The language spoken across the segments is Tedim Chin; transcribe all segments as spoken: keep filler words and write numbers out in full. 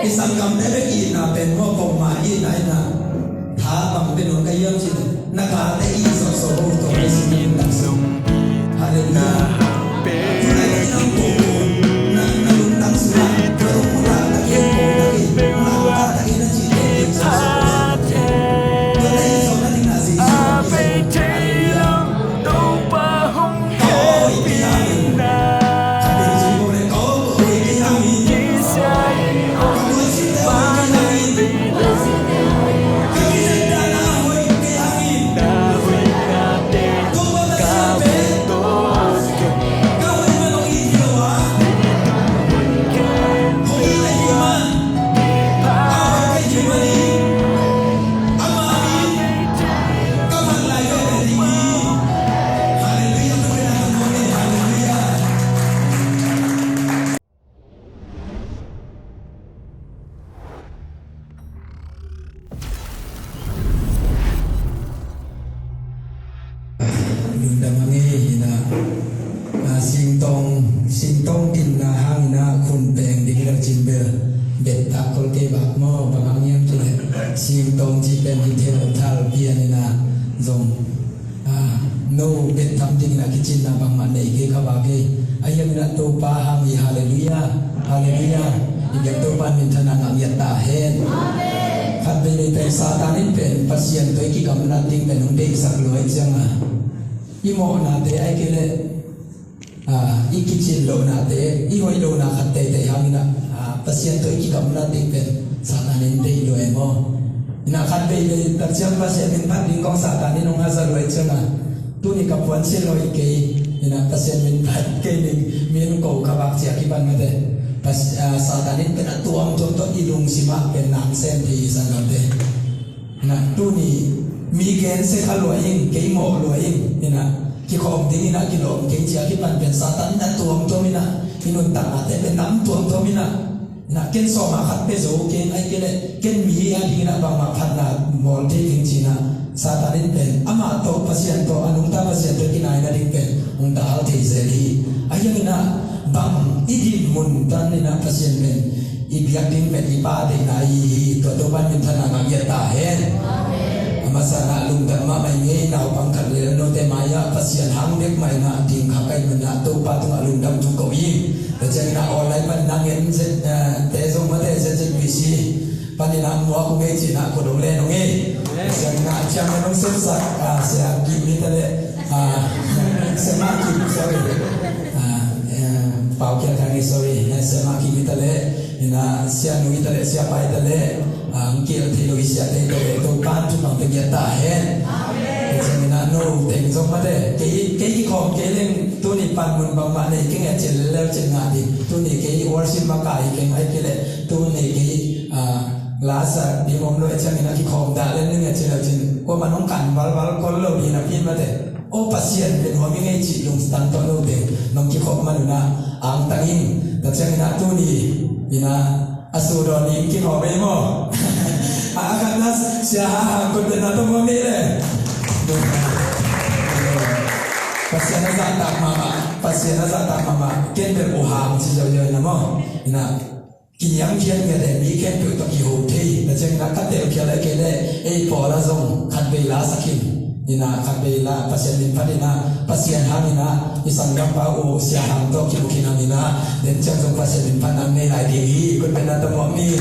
Sanggamte bek itna pen maw, pongmah itna in ah, tha bang pia nuam ka hiam cih leh, na kate it sawhsawh uh tawh Jesu min in taksa. Halleluiah. Tulaitak in hong ko ko, na, na lungtang sungah, na lungtang takin ko takin, na lungtang takin na cihte it sawhsawh uh. Tuate it zawh nading ah Jesu min in taksa. Halleluiah. Topa hong hehpihna. Lungdam hang e, hi na, a, singtawng, singtawng tinna hang hi na, khun peng ding le cin bel, bet tak kol kei bak maw, bang hang hiam cih leh, singtawng cih pen hi thel thal pian hi na, zong, a, no bet tham ding hi na, kicinna bangmah nei kei kha bak e. Ahi hang hi na, Topa hang hi, halleluiah, halleluiah. I biak Topa minthanna ngah ngiat ta hen. Khat veivei pen Satan in pen Pasian tawh i kigamlat ding pen hong deihsak lua ahih ciangin, i mawhnate ahih kei leh, a, i kicin lohnate, i hoih lohna khat teitei hang in ah, a, Pasian tawh i kigamlat ding pen Satan in deih lua e maw. Hi na, khat veivei tak ciang Pasian min phat ding kong Satan in hong haza lua ahih ciangin, tuni ka puansilh hoih kei, hi na, Pasian min phat kei ning, min ko kha bak ci a kipan mate. Pas-, a, Satan in pen a tuamtuam tawh i lungsim ah pen na sem thei hi, sanggamte. Hi na, tuni mi gensia kha lua ing, kei mawh lua ing, hi na, kikhawm ding hi na, kilawm keng ci a kipan pen Satan in a tuamtuam hi na, i nuntaknate pen na tuamtuam hi na. Na, ken sawm a khat pia zo keng, ahih kei leh ken mi a ding in ah bangmah phatna bawl thei ding ci-in ah, Satan in pen amah tawh, Pasian tawh, a nungta Pasian tawh kinai nading pen hong dal thei zel hi. Ahi hangin ah bang i dinmun tan in ah Pasian pen i biak ding pen i Pa deihna ahi hi. Tua Topa in minthanna ngah ngiat ta hen. A masa in ah lungdam mahmah ing e, naupang khat le note mai-ah Pasian hang bek mah in ah ding kha ka hih manin ah Topa tungah lungdam thu ko ing. Tua ciangin ah online panin ah ngen zet, eh, te zong mate, Z Z B C panin ah muak ung ei ci-in ah ko dong len ung ei. Tua ciangin ah chairman hong sepsak, ah, Sia Kim hi ta leh, ah, Sia Ma Kim, sorry. Ah, eh, Pau Kian Thang hi, sorry. Eh, Sia Ma Kim hi ta leh, hi na, Sia Nu hi ta leh, Sia Pa hi ta leh, ah, hong kihel thei lo i siate hi ta leh, Topa'n thupha hong pia ngiat ta hen. Tua ciangin ah no teng zong mate, kei, kei kikhawm kei leng tuni panmun bangmah nei keng e, cin lel cin ngah ding. Tuni kei worship makaih keng, ahih kei leh tuni kei, ah, la sa ding om lo e, ciangin a kikhawm dah lel ning e, cin lel cin. Kuaman hong kan valval kol lo ding napi mate. O Pasian, bia nuam ing ei cih lungtang tawh note nong kikhop man un ah angtang ing. Tua ciangin ah tuni in ah a sudawn ding kikhawm ei maw? A, a khatna Sia Ha Hang, khut beng na tawm mawk ni le. Pasian a zahtak mahmah, Pasian a zahtak mahmah. Ken bel U Hang ci ziauziau in ah maw? In ah kiniamkhiat ngiat e, mi khempeuh tawh kiho thei. Tua ciangin ah ka telkhial ahih kei leh ei pawl ah zong khatvei la sak in. In ah khatvei la, Pasian min phat in ah, Pasian hang in ah, i sanggampa U Sia Hang tawh kimu khin hang in ah, den ciang zong Pasian min phat nang nei lai ding hi. Khut beng na tawm mawk ni.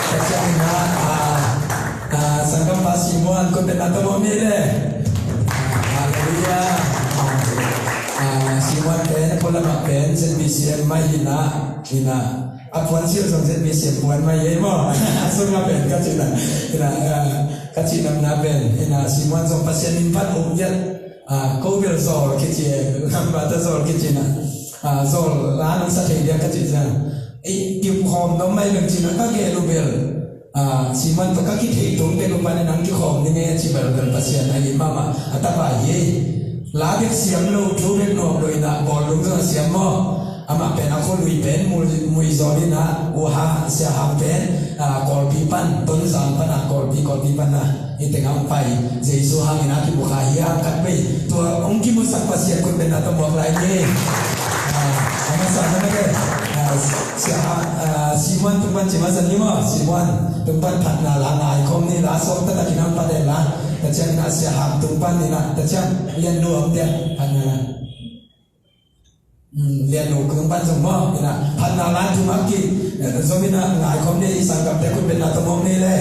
Tua ciangin ah, ah, ah, sanggampa Simuan, khut beng na tawm mawk ni le. Halleluiah. Ah, Simuan pen, pualamah pen Z B C M mah hi in ah, in ah, a puansilh zong Z B C M puan mah hi ei maw? A sungah pen ka cihna, in ah, ah, ka cihnopna pen, in ah, Simuan zong Pasian min phat um viat, ah, ko bel zawl kici e, lampa ta zawl kici in ah, ah, zawl la nong sa thei diak ka cih ciang. Ei, kipkhawm nuam mai leng ci-in ah ka gel uh bel. Ah, Simuan tawh ka kithei tung pen uh panin hong kikhawm ning e ci belbel, Pasian a it mahmah a tapa hi. La bek siam lo, thu bek nuam lo in ah, bawlung zong a siam maw? Amah pen a khualui pen Mui, Muizawl in ah, U Ha, Sia Hang pen, ah, Kawlpi pan, Tonzang pan ah, Kawlpi, Kawlpi pan ah, i teng ah hong pai. Jesu hangin ah kimu kha hi hang khatvei. Tua hong kimusak Pasian khut beng na tawm mawk lai ni. Ah, a masa na mate. Ah, Sia Ha, ah, Simuan tung pan ci masa ni maw, Simuan tung pan phatna la ngai khawm ni la, suakta takin hong phat den la. Tua ciang ina Sia Hang tung pan ina, tua ciang Lian Nu hong piak phatna la. Hmm, Lian Nu tung pan zong maw, ina phatna la tung a ki, eh, zong ina ngai khawm ni, i sanggamte khut beng na tawm ni le.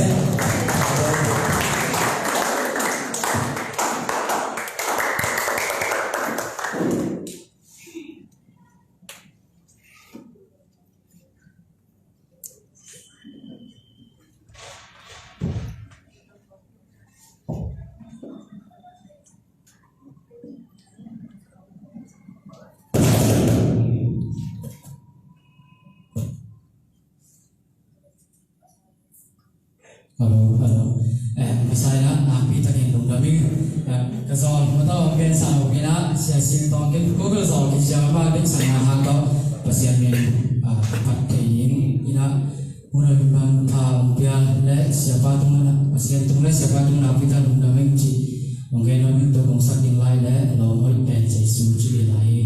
Hello, hello. Eh, masa ina nakpi takin lungdam ing. Eh, ka zawl mataw hong gensa lo ina, Sia Sing Tawng Kip ko ka zawl kiciam a, bek sang na hang tawh Pasian min, ah, phat thei ing ina, hun a bang tha hong pia le Siapa tung na, Pasian tung le Siapa tung nakpi tak lungdam ing ci hong gen lo ing. Tua kong sak ding lai le lawm hoih pen Jesu ci ding lai hi.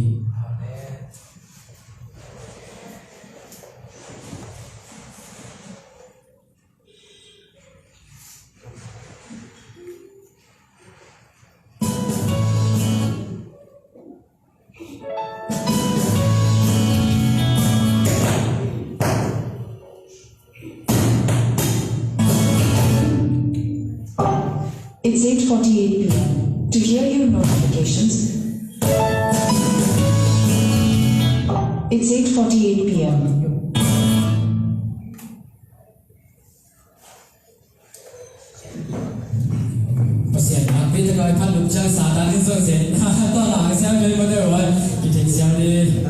It's eight forty-eight p m. To hear your notifications, it's eight forty-eight p m. Pasian nakpi tak a i phat lum ciang Satan in zong zen. Tua la siam vei mah deuh a, kithei siam dih.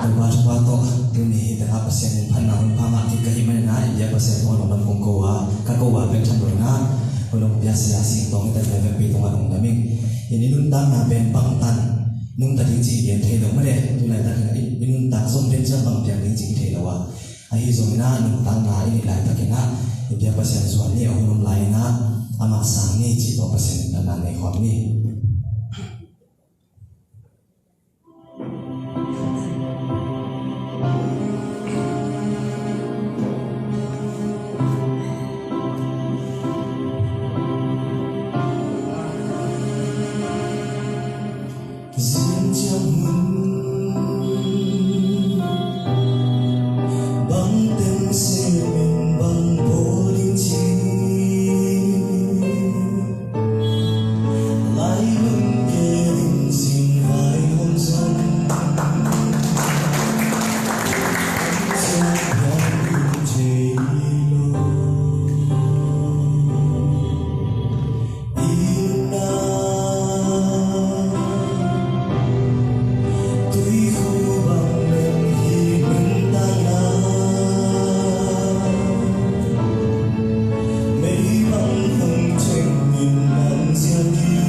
Topa thupha tawh tuni hi tengah Pasian in phatna hun pha ngah kik ka hih manin ah, i biak Pasian tungah lungdam kong ko a, ka ko a bek tham lo in ah, hong piak sia Sing Tawng hi tengah vekpi tungah lungdam ing. I nuntakna pen bangtan nungta ding cih i gen thei lo mah leh, tu laitak in ah i nuntak zong pen ciang bang piang ding cih i thei lo a, ahi zongin ah nuntakna i neih laitakin ah i biak Pasian zuan ni, a hun om lai in ah amah sang ni cih tawh Pasian in phatna nei khawm ni. Zing ciang hun bang teng sem in bang bawl ding ci. Lai lum ke ding sing vai hong zong. Ciang bang in thei lo. I na tui khu bang lem hi nuntakna. Mei bang hong ceng in man ziak hi.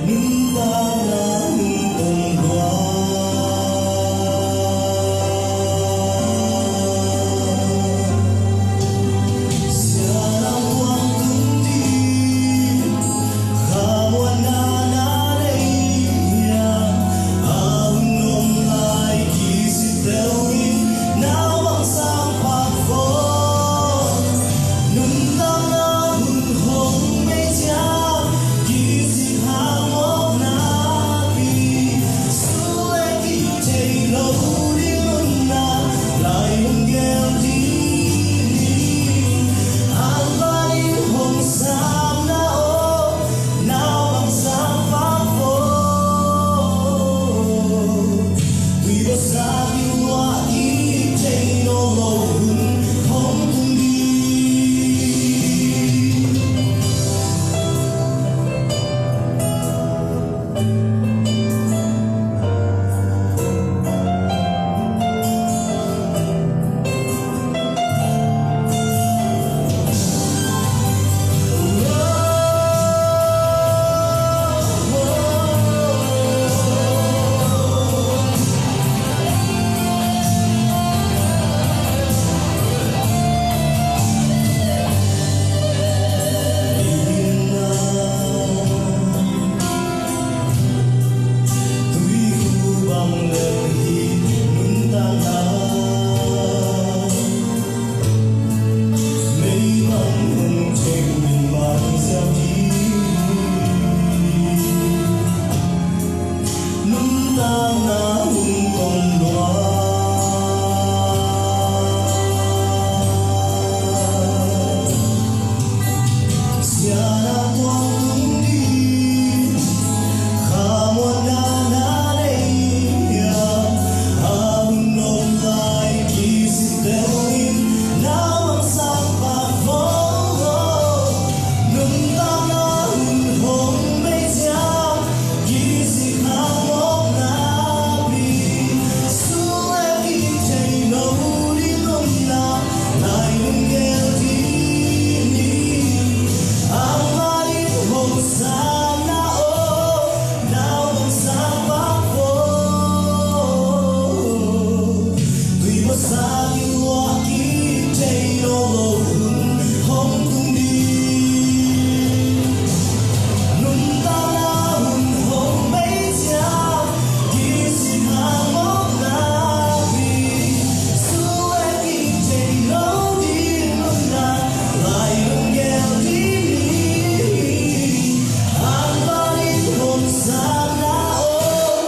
Nuntakna hong tong lua. Sialam tuang tung ding. Khamuanna na nei hiam? A hun om lai kisik tel in, nau bang sang pak fo. Nuntakna hun hong mei ciang, kisik hang mawkna pi. Sule kik thei lo ding nunna, lai lunggel ding ni. An lai in hong samna aw, nau bang sang pak fo. Tui basa ding luah kik thei nawn lo hun hong tung ding. Nuntakna hun tong lua. Sialam tuang tung ding. Khamuanna na nei hiam? A hun om lai kisik tel in, nau bang sang pak fo. Nuntakna hun hong mei ciang, kisik hang mawkna pi. Sule kik thei lo ding nunna, lai lunggel ding ni. Amah in hong samna aw, nau bang sang pak fo. Tui basa ding luah kik thei nawn lo hun hong tung ding. Nuntakna hun hong mei ciang, kisik hang mawkna pi. Sule kik thei lo ding nunna, lai lunggel ding ni. Amah in hong samna aw,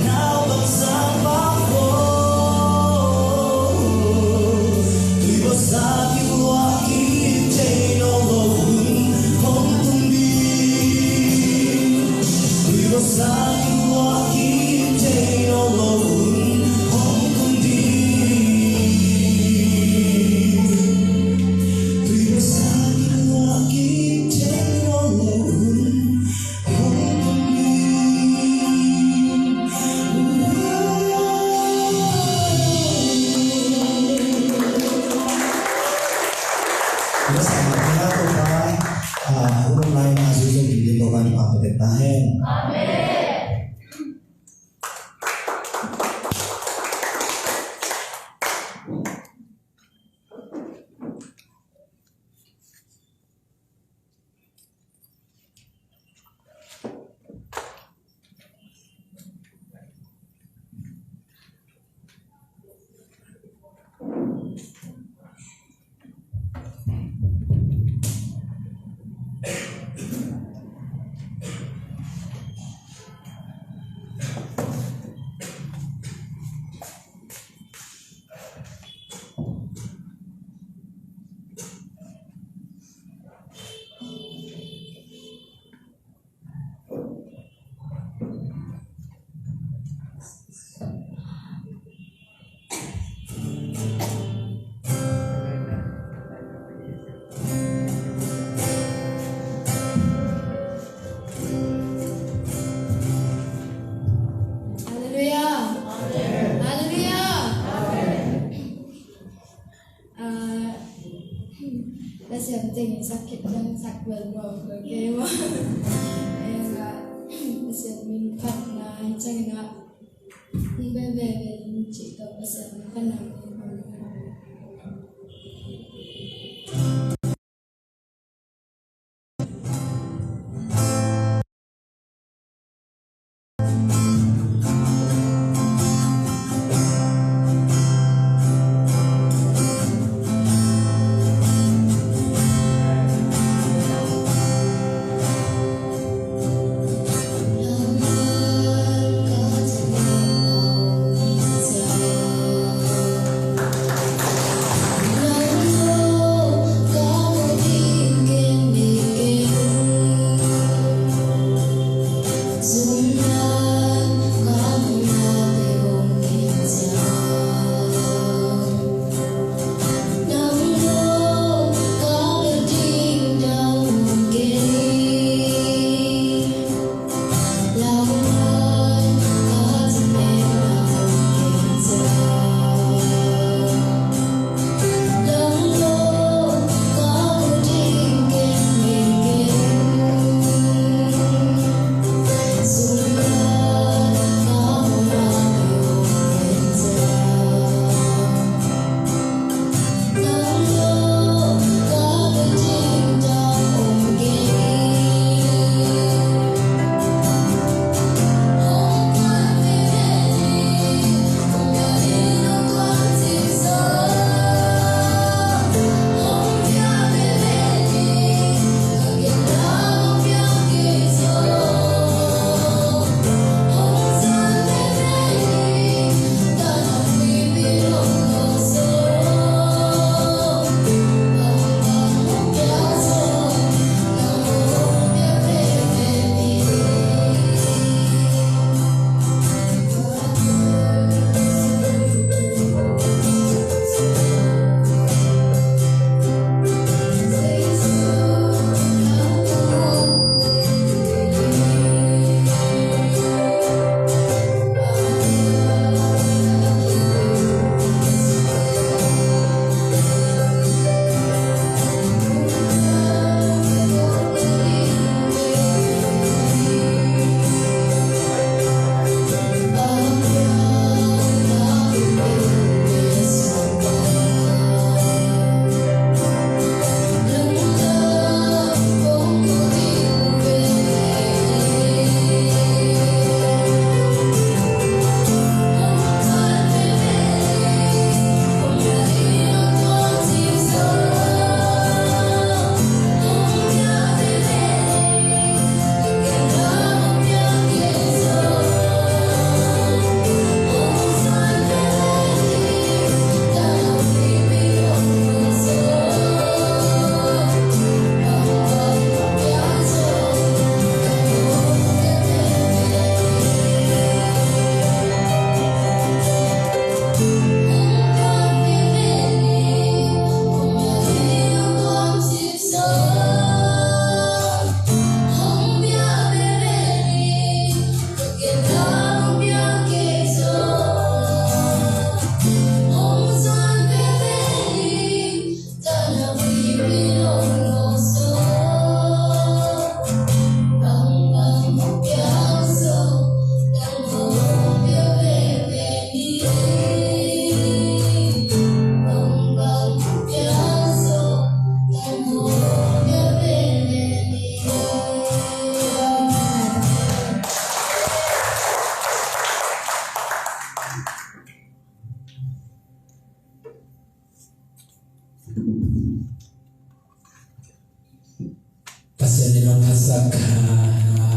nau bang sang pak fo. Tui basa ding luah kik thei nawn lo hun hong tung ding. Tui basa ding luah kik thei nawn lo hun hong tung ding. Tui basa ding luah kik thei nawn lo hun hong tung ding. Amen. Halleluia. Halleluia. Ah, Pasian teng sak khit ciang sak bel nuam kul kei maw. Eng ah, Pasian min phatna hi ciangin ah, hong bebe ve in cih tawh Pasian min phatna kong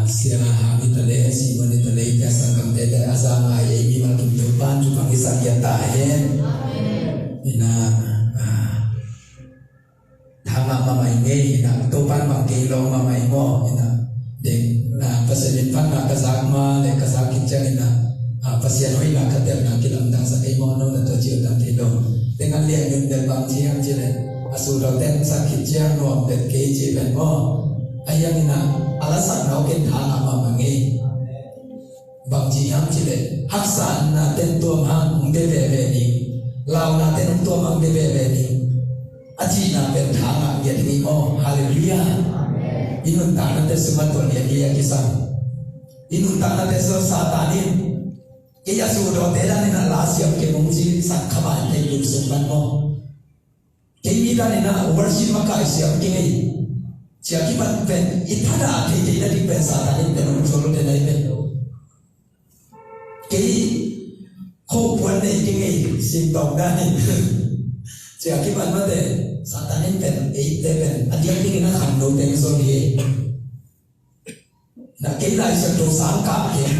Sia Hang i ta le, Simon i ta le, tia sanggamte le a za ngai ei mimal kim Topan thupha i sak ya ta hen. Ina, ah, thangah mamai ngei ina, Topan bang kei lawng mamai maw ina. Deng, ah, Pasian in phatna ka zak ma le ka zak khit ciang ina, ah, Pasian hoihna ka telna kilamdang sak ei maw, no na tua ci uh tam thei lo. Deng an lian yun del bang ci hiam ci le, a su lo ten sak khit ciang nuam bet kei ci pen maw. A hiang ina, a la sak nau ken thangah mamai ngei. Bang ci hiam ci le, haksa na ten tuam hang hong bia veve ding, launa ten hong tuam hang bia veve ding. A cihna pen thangah ngiat hi maw. Halleluiah. I nuntaknate sungah tua lian hi a kisam. I nuntaknate sungah Satan in kei a sudawte dan in a la siam kei hong ci sak kha mai thei lim sung pan maw. Kei mi dan in a worship makaih siam kei ngei. Cia kipan pen i thadah thei kei na ding pen Satan in pen hong zol te na i pen. Kei khopuan nei kei ngei, sim tawk dan in. Cia kipan mate, Satan in pen eite pen a diak dingin a khangno teng zol hi. Na kei Lai Siangtho sang kah kei.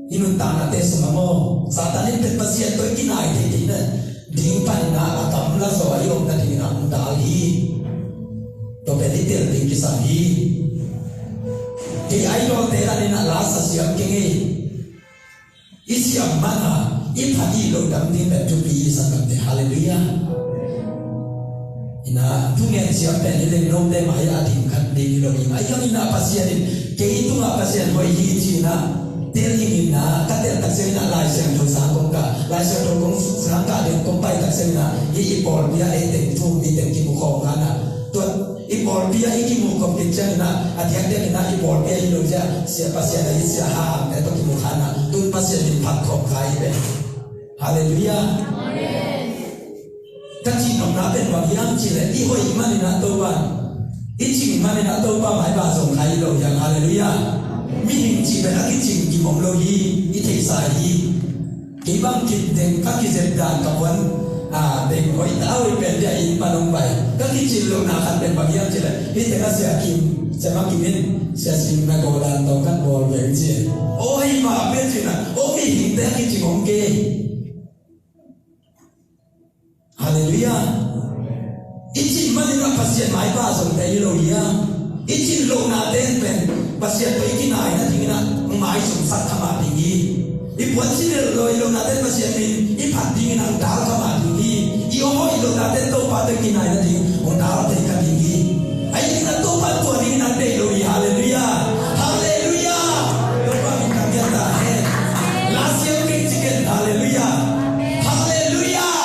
I nuntaknate sungah maw, Satan in pen Pasian tawh i kinai thei ding na ding panin a kam la zaw a i omna dingin a hong dal hi. Tua pen i tel ding kisam hi. Kei idol te dan in a la sa siam kei ngei. I siam man a i phat i lo dam ding pen thupi i sa dam te. Halleluiah. Ina thungen siam pen i leng note mai a ding khat ding i lo ding. Ai kang ina Pasian in kei tungah Pasian hoih hi ci ina tel ing ina ka tel tak siam ina Lai Siangtho sang kong ka, Lai Siangtho kong sang ka ding kong pai tak siam ina i i pawlpi a ei teng thum i teng kimu khawm ka na. Tua i pawlpi a i kimu khawm khit ciang ina a diakdiak ina i pawlpi a i lo cia sia Pasian a i sia ha te tawh kimu kha na. Tun Pasian in phat khawm kha i ve. Halleluiah. Ka cih nopna pen bang hiam cih leh i hoih manin a Topa, i cing manin a Topa maipha zong kha hi lo hiam. Halleluiah. Mihing cih pen a kicing kim om lo hi, i theihsa hi. Kei bang kip deng ka kizep dan ka puan, a, deng hoih ta hoih pen dia inn pan hong pai. Ka kicin lohna khat pen bang hiam cih leh hih teng a sia kim, sia ma kim in sia sim na ko dan tawh kan bawl ve ci. Aw hih mah pen cih na aw mihingte a kicing om kei. Halleluiah. I cin manin a Pasian maipha zong te hi lo hi a, i cin lohna ten pen Pasian tawh i kinaina dingin a maizum sak kha mah ding hi. I puan si lel lo i lohna ten Pasian min i phat dingin a hong dal kha mah ding hi. I om hoih lohna ten Topa tawh i kinaina ding hong dal thei kha ding hi. Ahi dingin a Topa tua dingin a deih lo hi. Halleluiah. Halleluiah. Topa min thang kiat ta hen. La siam kei ci ken. Halleluiah. Halleluiah.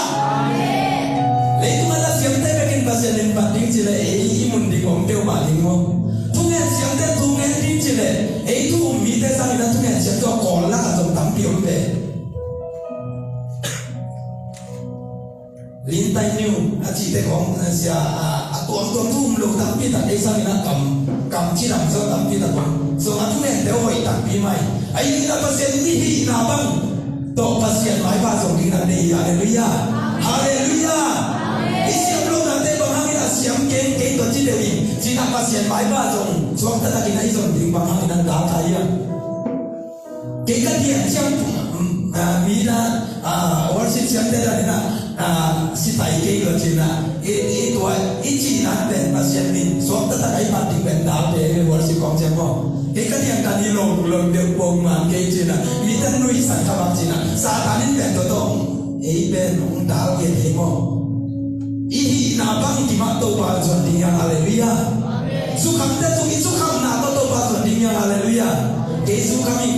Leitung a la siamte bekin Pasian in phat ding ci leh ei i mun ding om peuhmah ding maw. Thungen siamte thungen ding ci leh ei thu um mite sangin a thungen siam tua kawl lakah zong tampi om ve. Lin tai niu a cihte kong sia a, a tuamtuam thu um lo tampi tak ei sangin a kam, kam cidam zo tampi tak bang. Zong a thungente hoih takpi mai. Ahi dingin a Pasian mihihna bang tawh Pasian maipha zong dingin a nei. Halleluiah. Halleluiah. I siam lohnate bang hangin a siam kei, kei tua ci deuh in ci-in a Pasian maipha zong suakta takin a i zon ding bang hangin a dal kha hiam. Kei ka dian ciang, mm, ah, mi na, ah, worship siamte dan in a, ah, sitai kei lo ci-in a, i, i tua, i cihna pen Pasian min suak taktak a i phat ding pen dal pe worship kong ciang maw. Kei ka dian dan i lo, lo deuh pong man kei ci-in a, mi tan nuihsan kha bang ci-in a, Satan in pen tua tawh ei pen hong dal kei thei maw. I hihna bang kimah Topa zuan ding hiam. Halleluiah. Zukham te zong i zukhamna tawh Topa zuan ding hiam. Halleluiah. Kei zukham in,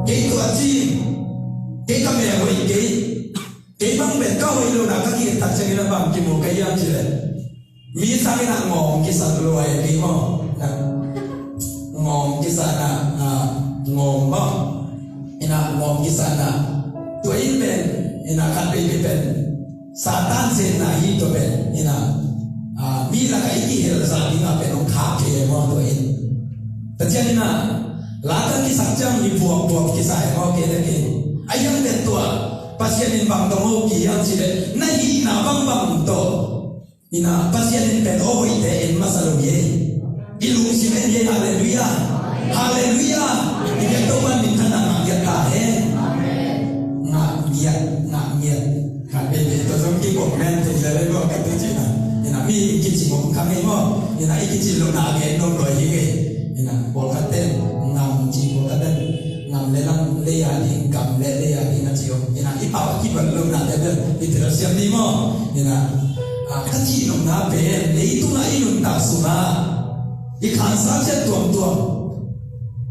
kei tua ci in, kei ka mel hoih kei, kei bang pen ka hoih lohna ka ki-et tak ciangin a bang kimu ka hiam cih leh mi sangin a ngawng kisat lua hi maw. Ngawng kisat na, a, ngawng maw. Ina ngawng kisat na. Tua in pen, ina khat veipi pen Satan zetna hi tua pen. Ina, a, mi lakah i kihel zah dingah pen hong khak kei maw tua in. Tua ciang ina, la ka kisak ciang mi buakbuak kisai maw kei le kei. A hiang pen tua, Pasian in bang tawh ngawh ki hiam cih leh, na hihna bangbang tawh Ina, Pasian in pen aw hoihte en masa lo hi. I lungsim en hi. Halleluiah. Halleluiah. I biak Topa minthanna ngah giat ta hen. Ngah giat, ngah giat. Khat veve tawh zong kikawm men thei lel lo ka tu cina. Ina, mi in kicing om kha ngei maw. Ina, i kicin lohna a gen nuam lua hi ngei. Ina, pawlkhat ten ngam ci, pawlkhat ten ngam le lam le a ding, gam le le a ding a ci om. Ina, i pau a kibat lohna te bel i tel siam ni maw. Ina, a, ka cih nopna pen leitungah i nuntak sungah i khansa ciat tuamtuam,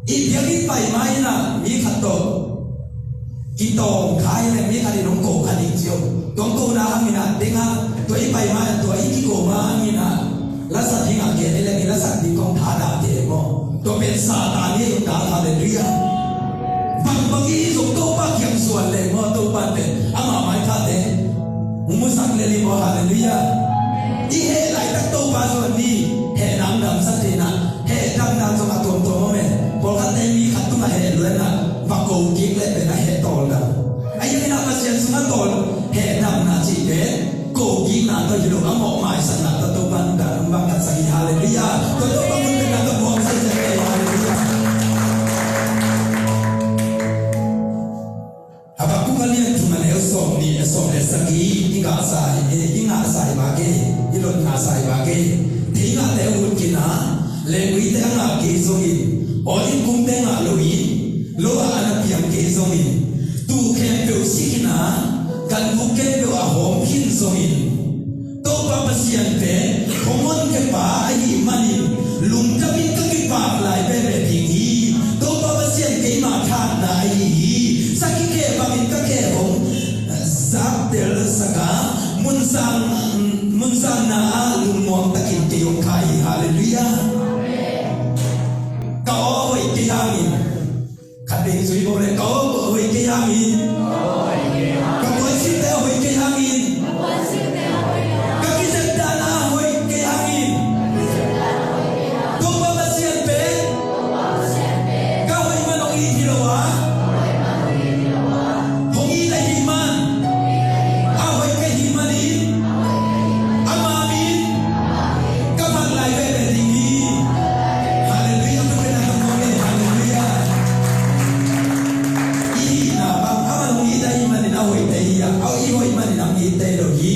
i biakinn pai ma-in ah mi khat tawh kitawng kha hi leh mi khat in hong ko kha ding ci om. Tua hong kona hangin ah, deng ah, tua i pai ma-in, tua i kiko ma hangin ah, lasak ding a gen hi leh, i lasak ding kong thadah te maw. Tua pen Satan hi, hong gal. Halleluiah. Bangbang i zong Topa kiang suan leh maw, Topa pen ama maikhate hong musak lel hi maw. Halleluiah. I heh laitak Topa zuan ni, heh nang damsak thei na. Heh dangdang zong a tuamtuam om e. Pawlkhatte mi khat tungah heh luanna va ko kik leh pen a heh tawldam. Ahi hangin ah Pasian sungah tawl heh damna cih pen ko kikna tawh hi lo, a mawh maisakna tawh Topa nungta nung bang khat sak hi. Halleluiah. Tua Topa nungta nungta buang sak sak hi. Halleluiah. Habakkuk a lian thum a neu sawm nih, a sawm le sagih, i ngahsa hi, i ngahsa hi bak e, i lot ngahsa hi bak e. Thei ngahte a ut khin a, leenguite a ngah kei zongin, aw in kumte ngah loin, lo ah a na piang kei zongin, tuu khempeuh si khin a, ganvuk khempeuh a hawm khin zongin, Topa Pasian pen hong honkhia pa ahih manin lungdamin ka kipak lai veve ding hi. Topa Pasian keima thahatna ahi hi. Sakhi khe bangin ka khe hong zaktel sak a, munzang, munzangna ah lungmuang takin kei hong kha hi. Halleluiah. Ka aw hoih kei hangin, khat vei zui bo le, ka aw hoih kei hangin, ka puansilhte hoih kei hangin, ka kizepdan a hoih kei hangin, Topa Pasian pen ka hoih man hong it hi lo a, hong it ahih man, a hoih ka hih manin, ama min ka phat lai veve ding hi. Halleluiah. Halleluiah. I hihna bang, aman hong it ahih manin a hoihte hi a, a i hoih manin a hong itte lo hi.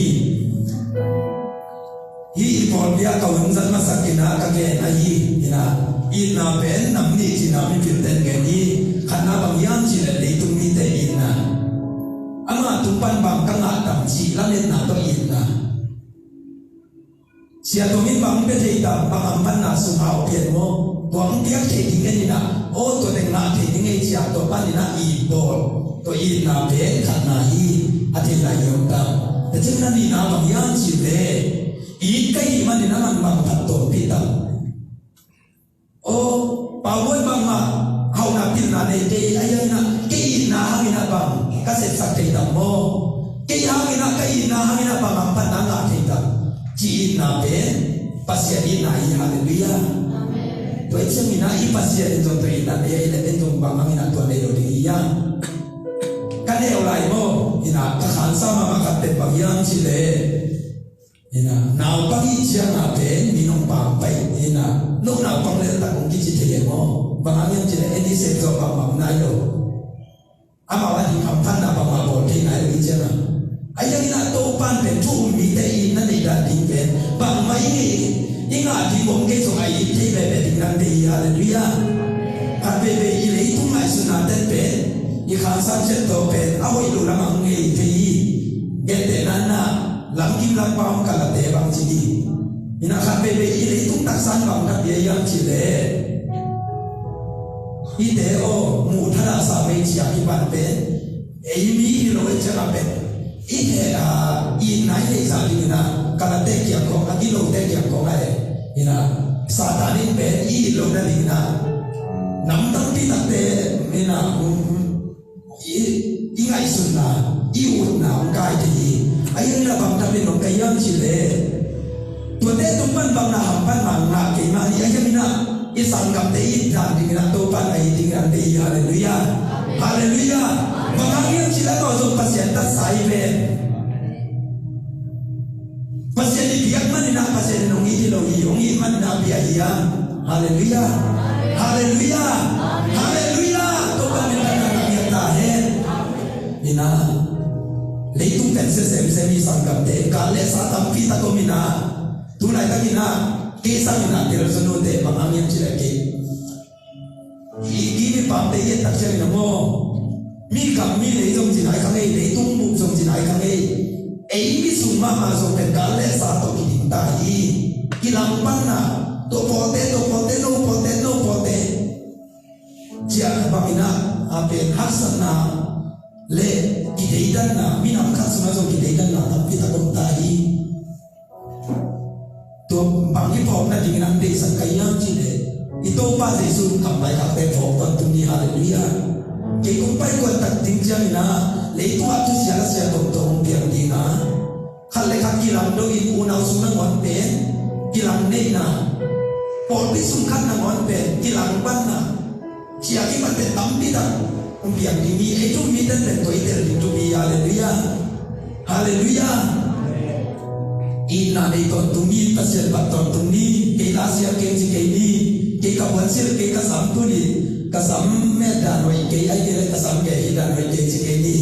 Hih i pawlpi ah ka hun zat masak in ah ka gen ahi in ah, itna pen nam nih cihna mipil ten gen hi. Khatna bang hiam cih leh leitung mite itna. Ama tung pan bang ka ngah tam cih lametna tawh itna. Sia tua min bang pia thei tam, bang hamphatna sungah hong pian maw? Tua hong piak thei ding en in ah, aw tua teng ngah thei ding ei ci-a tua pan in ah it bawl. Tua itna pen khatna hi, a thei lai hi om tam. Tua ciang a nihna bang hiam cih leh, it ka hih manin a man bang phat tawnpih tam. Aw, Paubawi bangmah hauhna pilna nei kei, a hiang in ah kei itna hangin ah bang ka sepsak thei tam maw? Kei hangin ah, ka itna hangin ah bang hamphatna ngah thei tam? Ci itna pen Pasian itna hi. Halleluiah. Tua i ciangin ah i Pasian in zong tua itna nei a, i leh en zong bang hangin ah tua nei lo ding hi hiam? Ka neu lai maw? In ah ka khansa mahmah khat pen bang hiam cih leh, in ah, naupang i ciang a pen min hong pang pai. In ah, no naupang lel tak hong kici thei e maw? Bang hang hiam cih leh en i sep zawh bangmah nai lo. Amau a ding hamphatna bangmah bawl thei nai lo i ciang a. A hiang in ah Topa'n pen thu um mite itna neih dan ding pen bangmah i ngei, i ngah ding om kei zong a it thei veve ding nang deih hi. Halleluiah. Khat veve i leitung ngaihsutna ten pen i khansa ciat tawh pen a hoih lo lamah hong ngei thei hi. Gentehna in ah, lamkim lakpa om kalate bang ci ding. In ah khat veve i leitung taksa in bang tawh pia hiam cih leh, hihte aw muh thadah sa mei ci-a kipan pen ei mi hi lo i ciang a pen i heh a, itna i neih zah ding in ah kalate kiang khawng, a gilote kiang khawng ah e. In ah Satan in pen i it loh nading in ah nam tampi takte in ah, um, i, i ngaihsutna, i utna hong kai thei hi. A hiang in ah bang tam in hong kai hiam cih leh, tuate tung pan bang na hamphatna ngah kei mah hi. A hiang in ah i sanggamte it dan ding in ah Topa'n a it ding in ah deih hi. Halleluiah. Halleluiah. Bang hang hiam cih leh tua zong Pasian tatsa hi pen. Pasian i biak Halleluiah. Halleluiah. Halleluiah. Topa min thang na ngiat ta hen. Ina, leitung pen sia semsem i sanggamte, gal le sa tampi tak om ina. Tulaitak ina, kei sang ina, tel sunu te bang hang hiam cih leh kei, i ki mi pamte i et tak ciang ina maw, mi gam mi lei zong ci nai kha ngei, leitung bup zong ci nai kha ngei. Ei mi sung mahmah zong pen gal le sa tawh kiding ta hi. Kilangpanna, tua pawlte, tua pawlte, no pawlte, no pawlte. Ciah bangin ah, a pen haksatna le kideidanna, minam khat sungah zong kideidanna tampi tak om ta hi. Tua bang i phawk nadingin ang deihsak ka hiam cih leh, i Topa Jesu kampai khakte phawk tawntung ni. Halleluiah. Kei kong pai kuan tak ding ciangin ah, leitungah thusia lasia tawmtawm hong piang ding a, khat le khat kilang dongin unau sung nangawn pen kilang neihna, pawlpi sung khat nangawn pen kilang panna, sia kiman pen tampi tak hong piang ding hi. Ei thu mite pen tua i tel ding thu hi. Halleluiah. Halleluiah. Itna nei tawntung ni, Pasian bat tawntung ni. Kei la siam kei ci kei ni. Kei ka puan sil, kei ka sam tu ni. Ka sam met dan hoih kei, ai kei le ka sam kei hi dan hoih kei ci kei ni.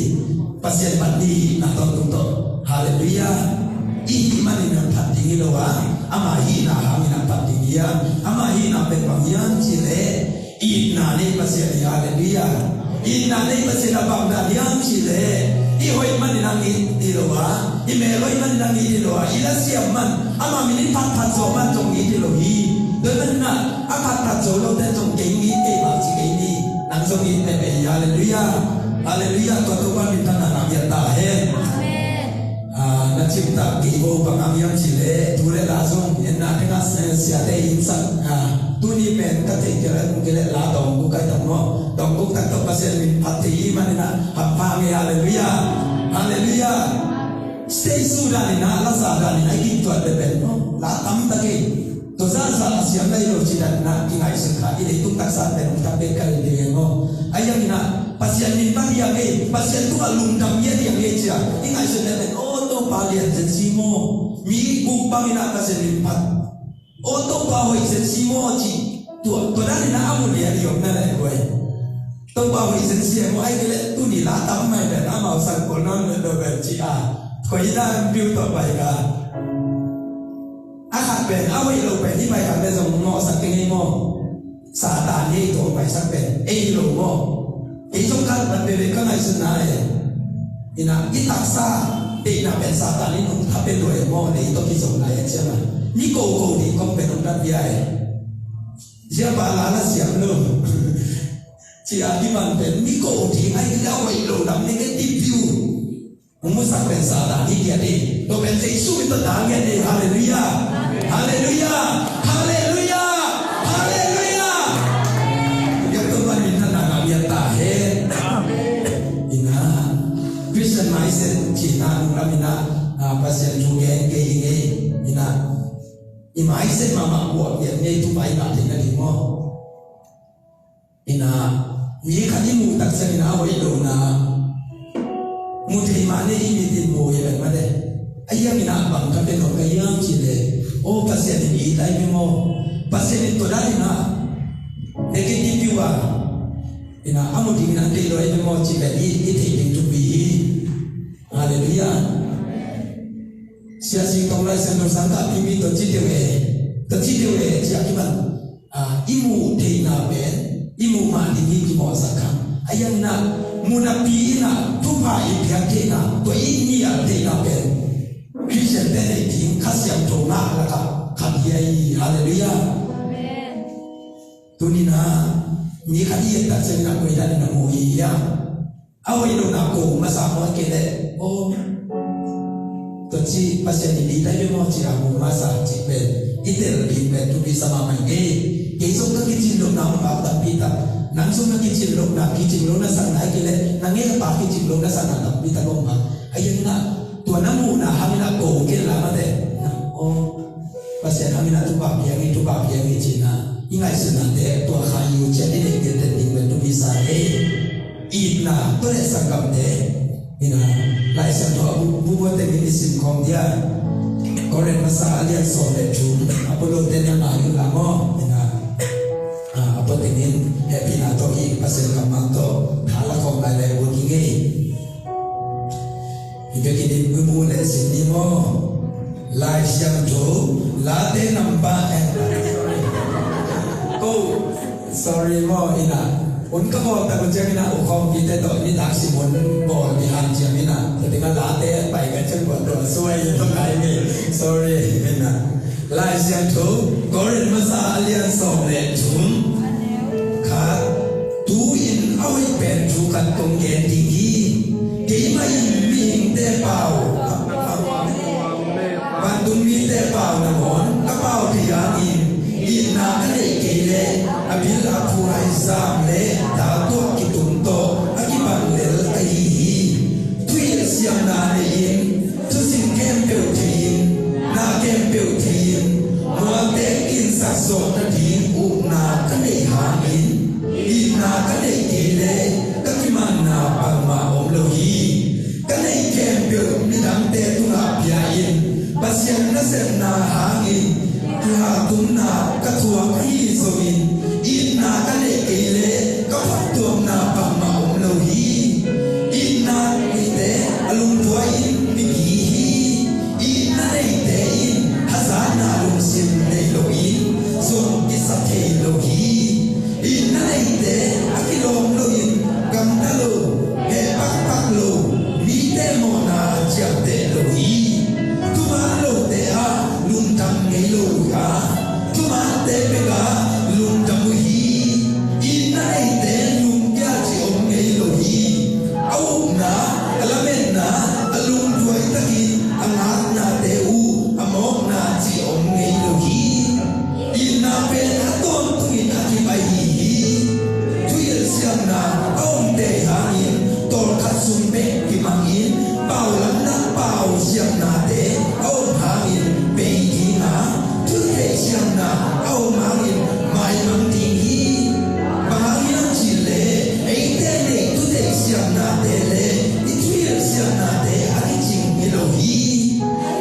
Pasian bat ni, itna tawntung tawh. Halleluiah. I hih manin a phat ding hi lo a, ama hihna hangin a phat ding hi a, ama hihna pen bang hiam cih leh, itna nei Pasian hi. Halleluiah. Itna nei Pasian a bang dan hiam cih leh, i hoih manin a it hi lo a, i mel hoih manin a it hi lo a, i la siam man, ama min in phatphat zaw man zong it hi lo hi. Tua manin a, a phatphat zaw lote zong kei it kei mah ci kei ni. Nang zong it peuhpeuh hi. Halleluiah. Halleluiah. Tua Topa min thang na ngiat ta hen. Amen. Ah, na cimtak kei bo bang hang hiam cih leh, tu le la zong, en na tengah, eh, siate in sak, ah, tuni pen ka thei kei leh, kei leh la dawng guk kai tak maw. Dawng guk tak tawh Pasian min phat thei i hih manin a, hampha ngei. Halleluiah. Halleluiah. Stage su danin a, la sa danin a, i kituat pen pen maw. La tam tak ei. Tua zahzah a siam lai lo ci dan na, i ngaihsun kha, i leitung taksa pen hong thak pek ka hi ding e maw. Ahi hangin a, Pasian min phat hi hang ei, Pasian tungah lungdam hi hang ei ci a, i ngaihsun lai pen, aw, Topa lian zen si maw. Mi guk bangin a Pasian min phat. Aw, Topa hoih zen si maw ci. Tua, tua danin a, a mu lian hi om na lai guai. Topa hoih zen si e maw, ai kei leh tuni la tam mai pen, amau sang kol nawn lo pen ci a. Koi dan piu tawh pai ka. A khat pen, a hoih lo pen, i pai khat le zong mawhsak kei ngei maw? Satan hi ei tua maisak pen, ei lo maw? Kei zong khat pen bebe ka ngaihsutna e. Ina, i taksa, deihna pen Satan in hong tha pen lua e maw, lei tawh kizom lai a ciang a. Ni ko ko ding kong pen hong dat bia e. Ziapa la la siam lo. Ci a kiman pen, ni ko ding, ai, ni a hoih lo lam, negative view. Hong musak pen Satan hi kiat hi. Tua pen Jesu min tawh dang ngiat hi. Halleluiah. Halleluiah. Halleluiah. Halleluiah. Biak Topa min thang na ngiat ta hen. Ina, Christian mindset cihna nung lam ina, ah, Pasian thu gen kei ding ei. Ina, i mindset mahmah buak ngiat ngei tu pai mah theihna ding maw. Ina, mi khat i muh tak ciangin a hoih lohna mu thei mah ni, i mit in mu hi ven mah le. Ahi hangin a bang ka pia nuam ka hiam cih leh, aw, Pasian in it lai ve maw? Pasian in tua dan in a negative view a, ina, a mu dingin a deih lo hi ve maw cih leh i, i theih ding thupi hi. Halleluiah. Sia Sing Tong Lai Siangtho sang kah pimi tua ci deuh e, tua ci deuh e, ci a kiman. Ah, i muh theihna pen, i muh mah ding hi kimawhsak kha. Ahi hangin a, mu napi in a, thupha i piak theihna, tua i ngial theihna pen Christian te neih ding Kha Siangtho ngah lakah khat hi a hi. Halleluiah. Amen. Tuni in a, mi khat i et tak ciangin a koi dan in a mu hi hiam? A hoih lohna ko masa maw, kei leh, aw, tua ci Pasian in it lai ve maw ci a mu masa cih pen i tel ding pen thupi sa mahmah hi. Kei zong ka kicin lohna om mah tampi tak. Nang zong na kicin lohna, kicin lohna sakna hi kei leh, na ngepa kicin lohna sakna tampi tak om mah. Ahi hangin a, tua na muhna hangin a ko kei la mah teh. Aw, Pasian hangin a thupha piang hi, thupha piang hi cihna i ngaihsutnate tua kha i uh ciat i neih teten ding pen thupi sa hi. Itna, tua leh sanggamte, ina, Lai Siangtho a bu, bu, bu teng in i sim khawm dia. Korin masa a lian sawm le thum, Apollo te na ngai uh la maw, ina. Tua tengin hehpihna tawh i Pasian kammal tawh tha la khawm lai le ut i ngei. I biakinn in mumu le sin ni maw? Lai Siangtho Late number and ko, sorry maw, ina un ka bawl tak uh ciang ina u khawmpite tawh nitak sim un bawl ni han ciang ina tua tengah Late pai ka ciang bawl tua suai ina tua kai ngei. Sorry ina. Lai Siangtho Korin masa a lian sawm le thum khat. Tu-in a hoih pen thu khat kong gen ding hi. Keimah in mihingte pau, vantung mite pau nangawn ka pau thei hangin itna ka neih kei leh a bil a phuai zam le daltuak kitum tawh a kibang lel ka hi hi. Thuhilh siamna nei-in, thusim khempeuh thei-in, na khempeuh thei-in, mualte kinsak zawh nading upna ka neih hangin itna ka neih kei leh ka kimanna bangmah om lo hi. Ka neih khempeuh midangte tungah pia-in Pasian nasepna hangin kihaltumna ka thuak ahi zongin itna ka neih kei leh ka phattuamna bangmah om lo hi. Itna neite a lungduai in mipi hi. Itna neite in hazatna lungsim nei loin zong kisa thei lo hi. Itna neite a kilawm loin gamta lo, heh pakpak lo, mite mawhna a ciamteh lo hi. Thuman lote ah lungdam ngei lo uh a, thumante pek ah lungdam uh hi. Itna neite lungkia ci om ngei lo hi. A upna, a lametna, a lungduai takin a ngaknate uh a mawkna ci om ngei lo hi. Itna pen a tawntungin a kipai hi hi. Thuhilh siamna a omte hangin tawlkhat sung bek kimangin paulamna pau siamnate a om hangin bei ding a, thutheih siamna a om hangin maimang ding hi. Bang hangin a cih leh eite neih thutheih siamnate le i thuhilh siamnate a kicing hi lo hi.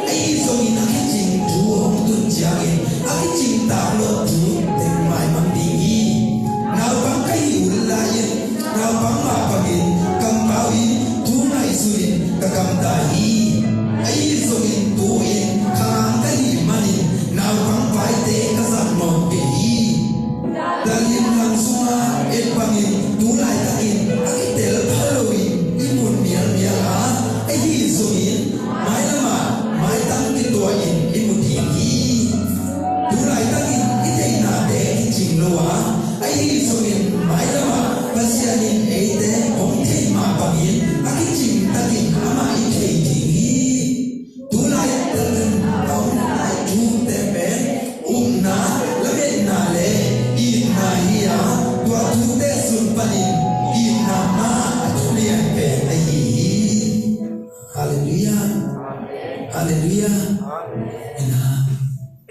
Ahi zongin a kicing thu hong tun ciangin a kicing tak lo thu teng maimang ding hi. Naupang ka hih hun lai-in naupang mah bangin kampau in thu ngaihsunin ka gamta hi. Ahi zongin tu-in khanghang ka hih manin naupang paite ka zat nawn kei hi. Dalim lam sunga et bangin tu laitakin a kitel pha loin i mun mialmial a, ahi zongin mailamah maitang kituahin i mu ding hi. Tu laitakin i theihnate kicing lo a, ahi zongin mailamah Pasian in eite hong theih mah bangin a kicing takin amah i thei ding hi. Tu laitakin a hong nai thute pen upna, lametna le itna hi a, tua thute sung panin itna mah a thulian pen ahi hi. Halleluiah. Halleluiah. Ina,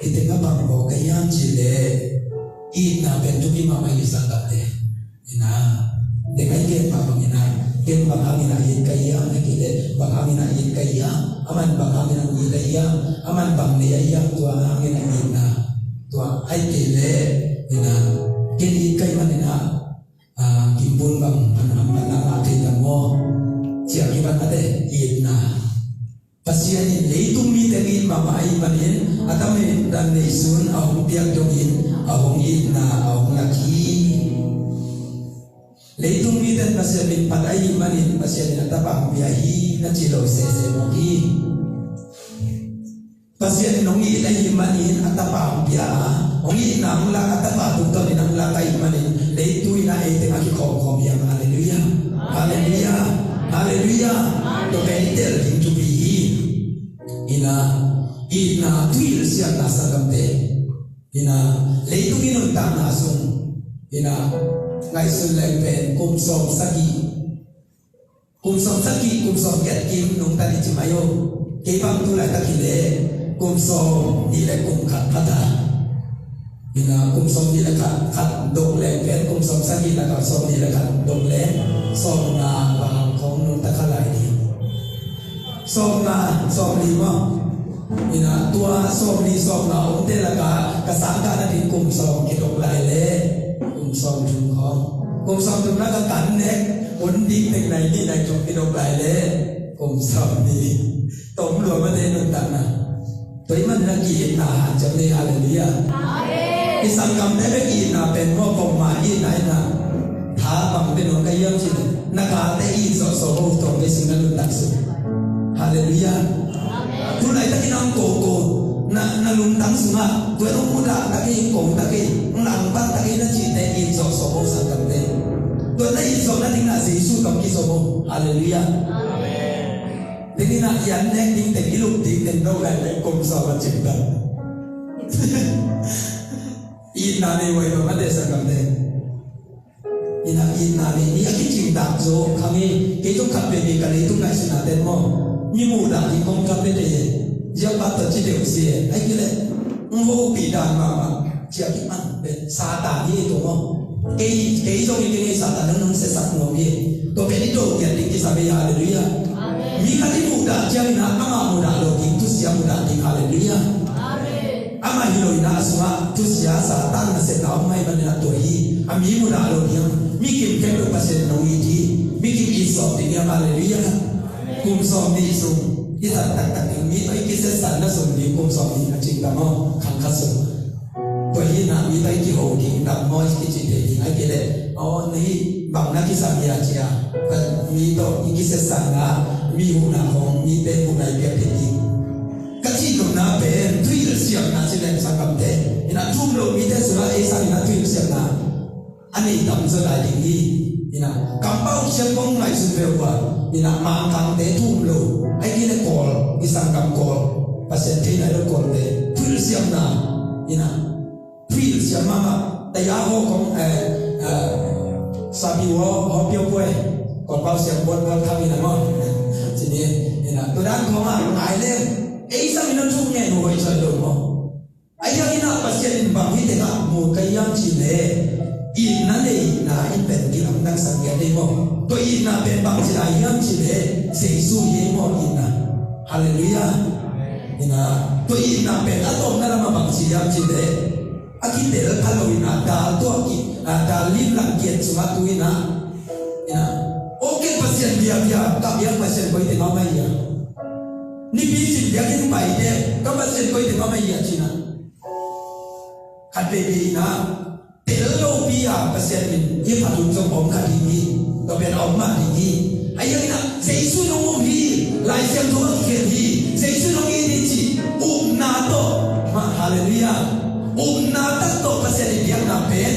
i tengah bang bawl ka hiam cih leh itna pen thupi mahmah hi, sanggamte. Ina, tengah i gen mah bang ina, ken bang hangin a it ka hiam, na kile bang hangin a it ka hiam, aman bang hangin a it a hiam, aman bang nei a hiam, tua hangin a itna. Tua ai kei leh ina, ken it ka hih man ina, a, kimpun bang an ham man a ngah thei tam maw? Ciah kipan mate, itna. Pasian in leitung mite it mahmah ahih manin a tame dan neisun a hong piak dongin a hong itna a hong lak hi. Leitung mite Pasian min phat ahih manin Pasian in a tapa hong pia hi na ci lo sese mawk hi. Pasian in hong it ahih manin a tapa hong pia a, hong itna hong lak, a tapa tungtawnin hong lak ahih manin leitung in a eite mah kikhawmkhawm hi hang. Halleluiah. Halleluiah. Halleluiah. Tua pen i tel ding thupi hi. Ina, itna thuhilh siamna sanggamte. Ina, leitung i nuntakna sung ina, ngaihsun leng pen kum sawm sagih, kum sawm sagih, kum sawm giat kim nungta ni ci mai o. Kei bang tu laitak hi leh kum sawm nih le kum khat pha ta. Ina, kum sawm nih le khat, khat dok leng pen kum sawm sagih lakah sawm nih le khat dok leng sawm nga bang khawng nungta kha lai ding. Sawm nga, sawm li maw? Ina, tua sawm li sawm nga omte lakah ka sangkah nading kum sawm kidok lai leh kum Kum sawm thum khawng. Kum sawm thum na ka kan nek, hun ding tek nai nih nai thum kidop lai le kum sawm nih. Tom lua mate nuntakna. Tua ahih manin a ki-itna hanciam ni. Halleluiah. Amen. I sanggamte bek i-itna pen maw, pongmawk i-itna hi na. Tha bang pen hong ka hiam cih leh na kate it zawhzawh bo, tua bek sung na lungtang sung. Halleluiah. Amen. Tu laitakin a hong koko na, na lungtang sungah tua hong mudah tak hi, ko tak hi, hong langpan tak hi na cihte it zawhzawh bo sanggamte. Tua na it zawh nading na Jesu tawh kizaw bo. Halleluiah. Amen. Tuni-in ah i an nek ding teng, i lup ding teng, no lai lai kum sawm a cing tak. Itna nei huai lo mate sanggamte. Ina itna nei ni a kicing tak zo kha ngei. Kei zong khat veivei ka leitung ngaihsutna ten maw, mi muhdah ding kong kap veve. Ziak pastor ci deuh si e. Ahih kei leh hong hopih dan mahmah. Ciah kik man pen Satan hi ei tua maw. Kei, kei zong hi kei ngei Satan nang nang siasak nuam hi. Tua pen i do kiat ding kisam ei. Halleluiah. Amen. Mi khat i muhdah ciangin ah amah mudah lo ding, thusia mudah ding. Halleluiah. Amen. Amah hi lo in ah a sungah thusia Satan na siatna om mah ahih manin ah tua hi. A mi mudah lo ding, mi kim khempeuh Pasian in hong it hi. Mi kim it sawm ding hiam. Halleluiah. Kum sawm nih sung i zat taktak ding, mi tawh i kisiatsanna sung ding kum sawm nih a cing tak maw, khang khat sung. Tua hi na, mi tawh i kiho ding tak maw, i kici thei ding, ahih kei leh aw na hih bang na kisam hia ci a, mi tawh i kisiatsanna, mi huhna khawng, mite huhna i piak thei ding. Ka cih nopna pen thuhilh siamna ci leng sanggamte, ina thum lo mite sungah ei sangin a thuhilh siamna a nei tamzaw lai ding hi. Ina kampau siam kong ngaihsun ve ua, ina Mangkangte thum lo, ahih kei leh Kawl, i sanggam Kawl, Pasian thei nai lo Kawlte thuhilh siamna, ina thuhilh siam mahmah. Taya haw kong, eh, eh, sabi haw, haw piau puai, kampau siam buat buat kham ina maw. Cini, ina tua dan khawng ah ngai leng ei sangin a thum ngen huai zoi lo maw. Ahi hangin ah Pasian in bang hi tengah mu ka hiam cih leh, itna neihna in pen kilamdang sak ngiat ei maw. Tua itna pen bangci lai hiam cih leh, Jesu hi ei maw itna. Halleluiah. Ina tua itna pen a tawpna lamah bangci hiam cih leh, a kitel pha lo ina dal tuah ki, a dal limlang kiat sungah tu ina, ina, okay, Pasian biakpiak, ka biak Pasian koi tengah om ahi a. Nipi sim biakinn paite, ka Pasian koi tengah om ahi a cina. Khat veivei ina tel lopi a Pasian in i phat hun zong om kha ding hi. Tua pen a om mah ding hi. Ahi hangin ah Jesu in hong um hi. Lai Siangtho a kikhen hi. Jesu in hong it hi ci upna tawh mah. Halleluiah. Upna tak tawh Pasian i biakna pen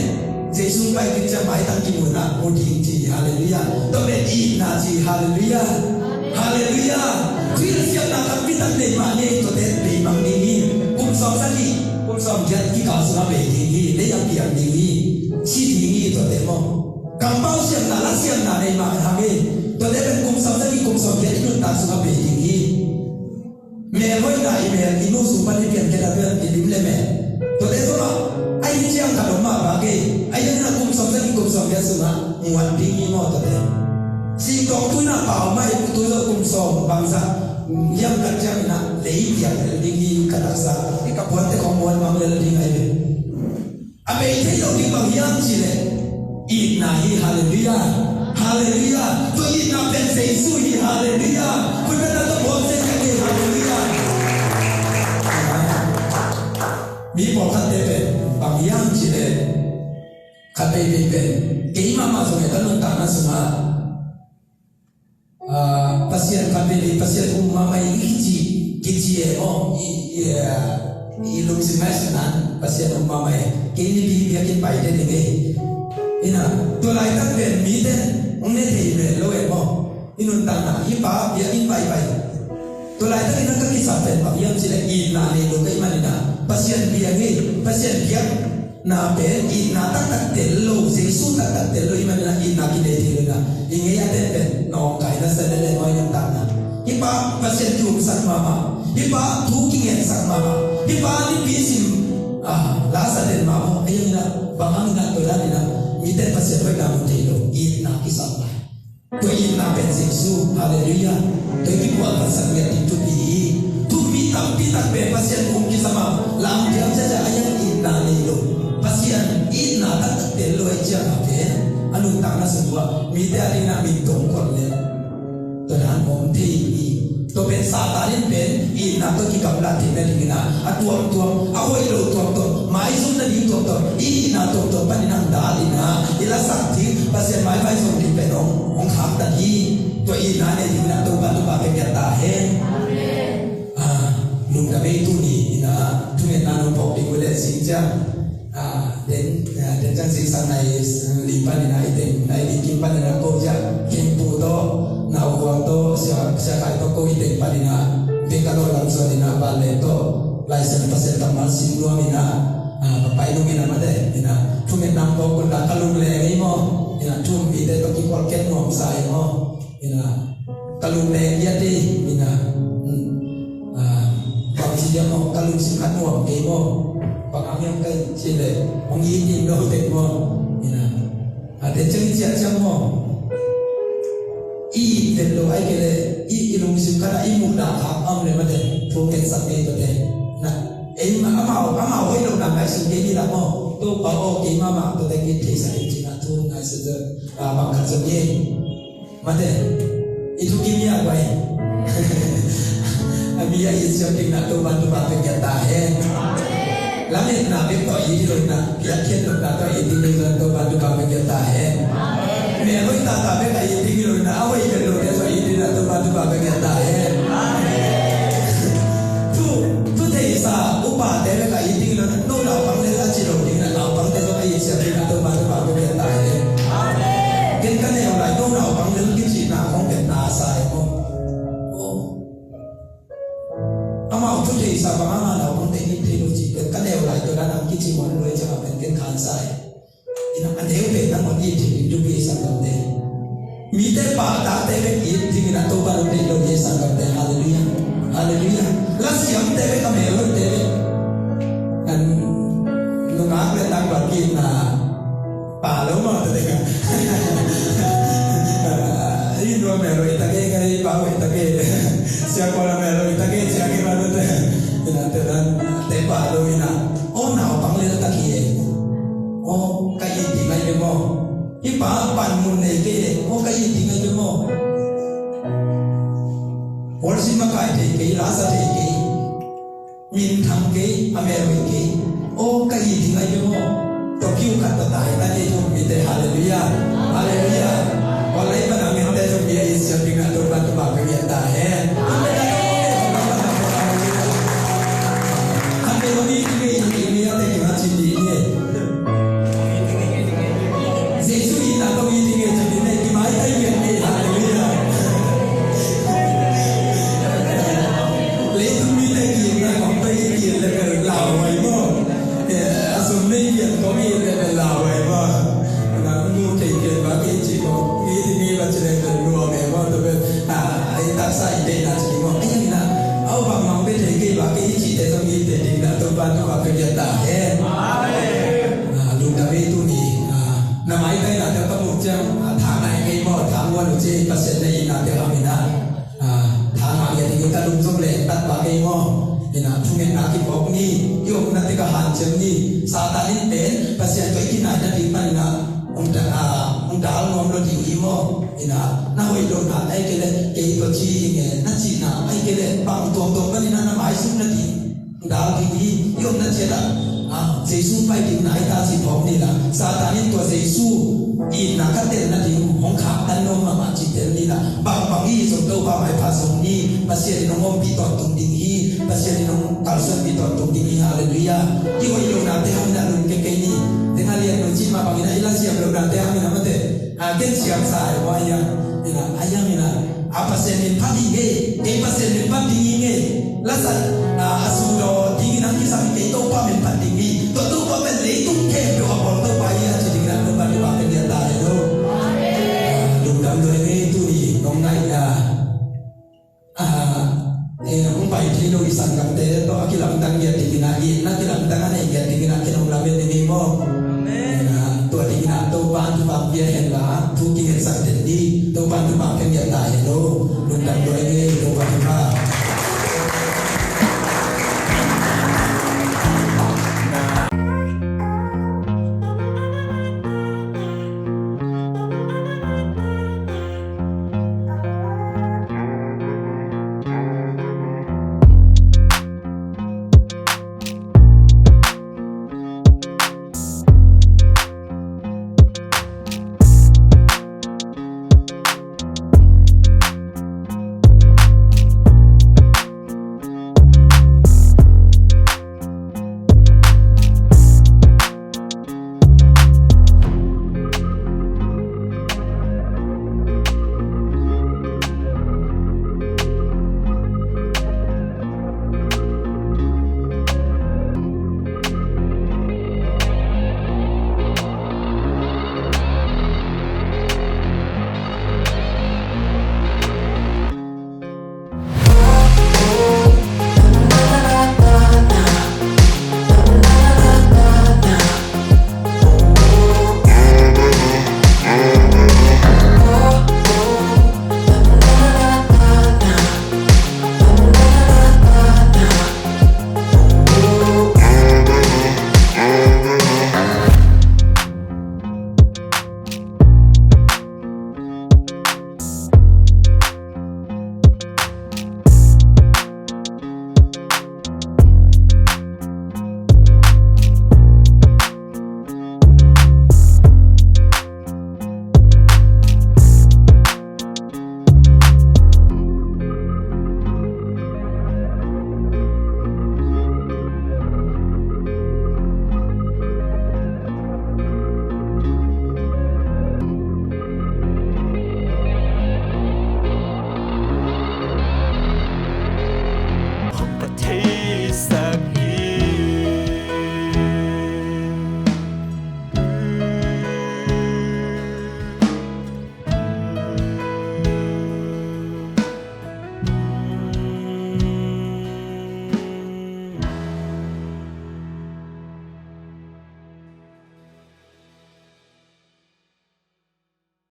Jesu pai kik ciang maitang kimuhna mu ding ci. Halleluiah. Tua pen itna ci. Halleluiah. Halleluiah. Thuhilh siamna tampi tak nei mah ni. Tuate beibang ding hi. Kum sawm sagih, kum sawm giat kikal sungah bei ding hi. Lei a piang ding hi. Si ding hi tuate maw. Kampau siamna, la siamna nei mah hang hi. Tuate pen kum sawm sagih, kum sawm giat i nuntak sungah bei ding hi. Mel hoihna i mel i nu sung pan i pian khia a pian i lim le mel. Tuate zong ah a hi ciang khat om mah bang kei. A hi na kum sawm sagih kum sawm giat sungah muan ding hi maw tuate. Singtawng tui na pau mah i tui zong kum sawm bangzah hiam khat ciang ina lei piang lel ding hi ka taksa. I ka puante khong muan mang lel ding ahi ve. A bei thei lo ding bang hiam cih leh itna hi. Halleluiah. Halleluiah. Tua itna pen Jesu hi. Halleluiah. Khut beng na tawh bawlsia ciat hi. Halleluiah. Mi pawlkhatte pen bang hiam cih leh khat veivei pen kei mahmah zong e ka nuntakna sungah Ah, Pasian khat veve, Pasian um mahmah i kici, kici e maw, i, i, ah, i lungsim ngaihsutna in Pasian um mahmah e. Kei nipi biakinn paite ding e. Ina, tua laitak pen mite hong ne thei mel lo e maw. I nuntakna, hih pa biakinn paipai. Tua laitak in a ka kisap pen bang hiam cih leh itna nei lo ka hih manin a Pasian biak e, Pasian biak na pen itna taktak tel lo, Jesu taktak tel lo, hih manin a itna kinei thei lo na. I ngei a ten pen nawngkaina sa lel e maw i nuntakna. Hih pa Pasian kiumsak mahmah, hih pa thu kingensak mahmah, hih pa nipi sim, ah, la sa den mahmah. Ahi hangin a bang hangin a tua dan in a mite Pasian hoihna mu thei lo, itna kisam lai. Tua itna pen Jesu. Halleluiah. Tua i kipuah phatsak ngiat ding thupi hi. Thupi tampi tak pen Pasian um kisam a lampiang ciacia a hiang itna nei lo. Pasian itna taktak tel lo e. na sung ua mite a dingin a min tong kol le tua dan om thei hi. Tua pen Satan in pen itna tawh kigamlat theihna dingin a tuamtuam, a hoih lo tuamtuam, maizum nading tuamtuam, i itna tuamtuam panin a dal in a i lasak ding, Pasian maivai zong ding pen hong, hong khaktan hi. Tua itna nei dingin a Topa thupha pia kiat ta hen. Amen. Ah, lungdam ei tuni in a thungetna nong phawk ding uh le sing ciang. Ah, den, ah, den ciang zingsang nai li panin a i teng, nai li kim panin a ko ciang, Khempeuh tawh, Nau Khuang tawh, Sia, Sia Khai tawh ko i teng panin a, Bangalore lam zuan in a, Bangalore tawh, Lai Siangtho Pasian kammal sim nuam in a, ah, ka pai nung in a mate, in a, thungetna nong phawk un la ka lung leng ei maw, in a, thu um mite tawh kipawl ken nuamsa ei maw. Ina, ka lung leng ngiat hi, ina, hmm, ah, bang ci hiam maw, ka lungsim kha nuam kei maw, bang hang hiam ka ci leh hong it ding lo teh maw, ina, ah, te ciang i ciah ciang maw, i it vet lo ahih kei leh i, i lungsim khat ah i muhdah khak a om leh mate, thu ngetsak ngei tua te, na, ei mah amau, amau hoih lohna ngaihsun kei ni lah maw, Topa aw kei mahmah tua te kei theihsa hi ci-in a thu ngaihsun tua, ah, bang khat zong hi. Mate, i thukim hi a guai. A mi a it siam ding na Topa'n thupha pia ta hen. Lametna bek tawh it hi lo in a, piakkhiat nopna tawh it ding hi lo in a Topa'n thupha pia ta hen. Mel hoih tata bek a it ding hi lo in a, a hoih bek lote tawh it ding hi lo in a Topa'n thupha pia ta hen. Thu, thu theihsa upate bek a it ding hi lo in a, no naupang lel a ci lo ding in a, naupangte tawh a it siam ding in a Topa'n thupha pia ta hen. Ken ka neu lai, no naupang lel kicihna khong pen na sa e maw. Amau thu theihsa bang a naupangte in thei lo cih pen ka neu lai, tua dan a kici muan lo e, ciang a pen ken khan sa e. Ina a neu pen nangawn it theih ding thupi e sanggamte. Mite pahtakte bek it ding in a Topa lo deih lo hi e sanggamte. Halleluiah. Halleluiah. La siamte bek a mel hoihte bek. An nungak le tangval ki itna Palo mah ta ding a. Hih nua mel hoih ta kei, ka hih pa hoih ta kei. Sia Kuala mel hoih ta kei, sia kei mah ta ding. Ina te dan te palo ina. Aw naupang lel ta kei e. Aw ka it ding ai be maw. Hih pa pan mun nei kei e. Aw ka it ding ai be maw. Worship makaih thei kei, la sa thei kei. Minthang kei, a mel hoih kei. Aw ka it ding ai be maw. Tua kiu khat tua ta hi ta ni, thu um mite. Halleluiah. Halleluiah. Aw lai pan a mite thu um mi a it siam ding a Topa'n thupha pia ta hen. Amen. Amen. Amen. Amen. Jesu itna tawh it ding e ci ding e, kimaitai ngiat ni. Halleluiah. Leitung mite ki itna khong tawh i it leh bel lauhuai maw. Eh, a sum nei pian khong i it leh bel lauhuai maw. Na mu thei pian ba kei ci khong it ding e ba ci leh bel nuam e maw. Tua bel, ah, i taksa i deihna ci ding maw. Ai, na, au bangmah bel thei kei ba kei cihte zong i it ding na Topa'n thupha pia ta hen. Amen. Ah, lungdam ei tuni, ah, na maitainate ka muh ciang, ah, thangah ngei maw, thang wan uh ci, Pasian na itnate hang ina, ah, thangah ngei ding ka lung zong leh tat bak ngei maw, ina, thungetna kiphawk ni, i omna tekah hanciam ni, Satan in pen Pasian tawh i kinaihna ding pan ina, hong da-, ah, hong dal nuam lo ding hi maw, ina, na hoih lohna ahih kei leh kei tawh ci ing e, na cihna ahih kei leh bang tuamtuam pan ina na maizum nading dal ding hi, i omna ciat ah, ah, Jesu pai ding nai ta ci phawk ni la. Satan in tua Jesu itna ka telna ding hong khaktan nuam mahmah ci tel ni la. Bangbang i zong Topa maipha zong ni, Pasian in hong ompih tawntung ding hi, Pasian in hong kalsuanpih tawntung ding hi. Halleluiah. I hoih lohnate hang in a lum kei kei ni. Teng a lian lo cih mah bangin a i la siam lohnate hang in a mate. A, ken siam sa e, wa ya. Ina, a yang ina. A Pasian min phat ding e, kei Pasian min phat ding ing e. La sa, a, a sum lo ding ina kisam kei Topa min phat ding hi. Tua Topa pen leitung khempeuh a bawl Topa hi a ci ding ina Topa, Topa pen ya ta e lo. Lungdam lo e, tuni nong ngai na. Ah, eh, hong pai thei lo i sanggamte tawh a kilamdang ngiat dingin a, itna kilamdang a nei ngiat dingin a, ken hong lamen ding hi maw? Amen. Ah, tua dingin a Topa'n thupha pia hen la, thu kingetsak